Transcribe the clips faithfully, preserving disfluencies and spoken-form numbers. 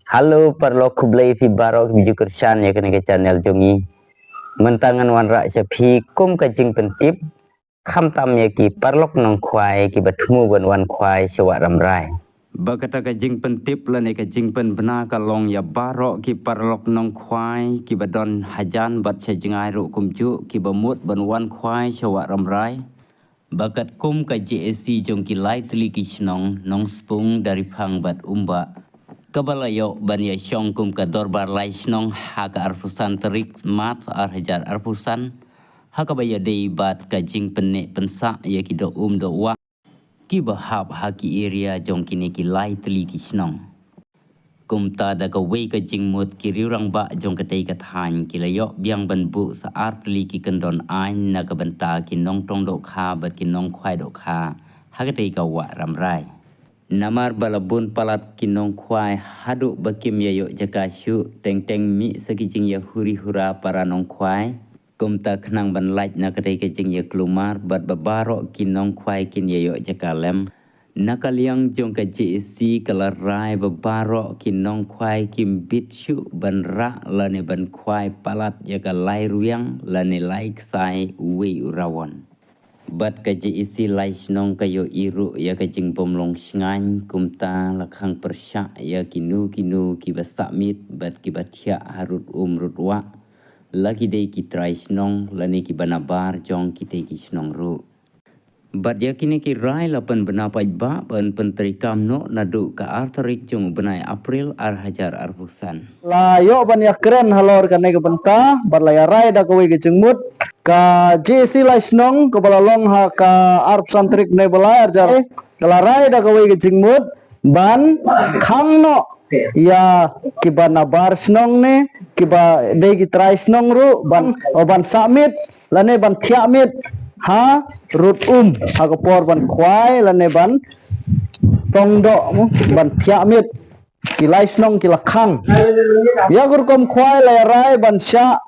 Hello paralok, khublei phi baroh kiba ju kyrshan ïa kane ka channel jong ngi. Mynta ngan wanrah sha phi kum ka jingpyntip khamtam ïa ki paralok nongkhwai kiba thmu ban wan khwai sha Wah Rambrai. Ba kata ka jingpyntip lane ka jingpynbna ka long ïa baroh ki paralok nongkhwai kiba don hajan bad sha jngai ruh kumjuh kiba mut ban wan khwai sha Wah Rambrai. Ba katkum ka J A C jong ki lai tylli ki shnong Nongspung, Dariphang bad Umbah, kaba la ïoh ban ïashong kum ka dorbar lai shnong ha ka arphew san tarik March ar hajar arphew san, ha kaba ïadei bad ka jingpynneh pynsah ïa ki doh um doh wah kiba hap ha ki area jong kine ki lai tylli ki shnong. Kumta da kawei ka jingmut ki riewrangbah jong katei ka thaiñ ki la ïoh biang ban buh sa ar tylli ki kyndon aiñ na ka bynta ki nongtong dohkha bad ki nongkhwai dohkha ha katei ka Wah Rambrai. Namar ba la bun palat ki nongkhwai haduh ba kim ïa ïoh jaka shuh, teng teng mih sa ki jingïahuri hura para nongkhwai. Kumta khnang ban lait na katei ka jingïaklumar bad ba baroh ki nongkhwai kin ïa ïoh jaka lem, na ka liang jong ka J A C ka la rai ba baroh ki nongkhwai kim bit shuh ban rah lane ban khwai palat ïa ka lai rwiang lane lai ksai uwei u rawon. Bad ka J A C lai shnong ka ïohi ruh ïa ka jingbymlong shngaiñ, kumta la khang pyrshah ïa kino kino kiba sah miet bad kiba thiah ha rud um rud wah, la ki dei ki trai shnong lane kiba nabar jong kitei ki shnong ruh. Bad ïa kine ki rai la pynbna paidbah ban pyntreikam noh naduh ka ar tarik jong u bnai April ar hajar arphew san. La ïoh ban ïakren halor kane ka bynta bad la ïarai da kawei ka jingmut, ka J A C lai shnong kaba la long ha ka arphew san tarik bnai ba lai ar hajar, ka la rai da kawei ka jingmut ban khang noh ïa kiba nabar shnong ne kiba dei ki trai shnong ruh ban, o ban sah miet lane ban thiah miet ha rud um ha ka por ban khwai lane ban tong doh, ban thiah miet. Ki lai shnong ki la khang. Ïa ka rukom khwai la ïarai ban shah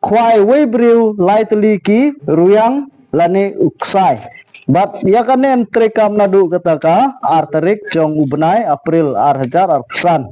khwai wei briew lai tylli ki rwiang lane u ksai. Bad ïa kane yn treikam naduh kata ka ar tarik jong u bnai April ar hajar arphew san.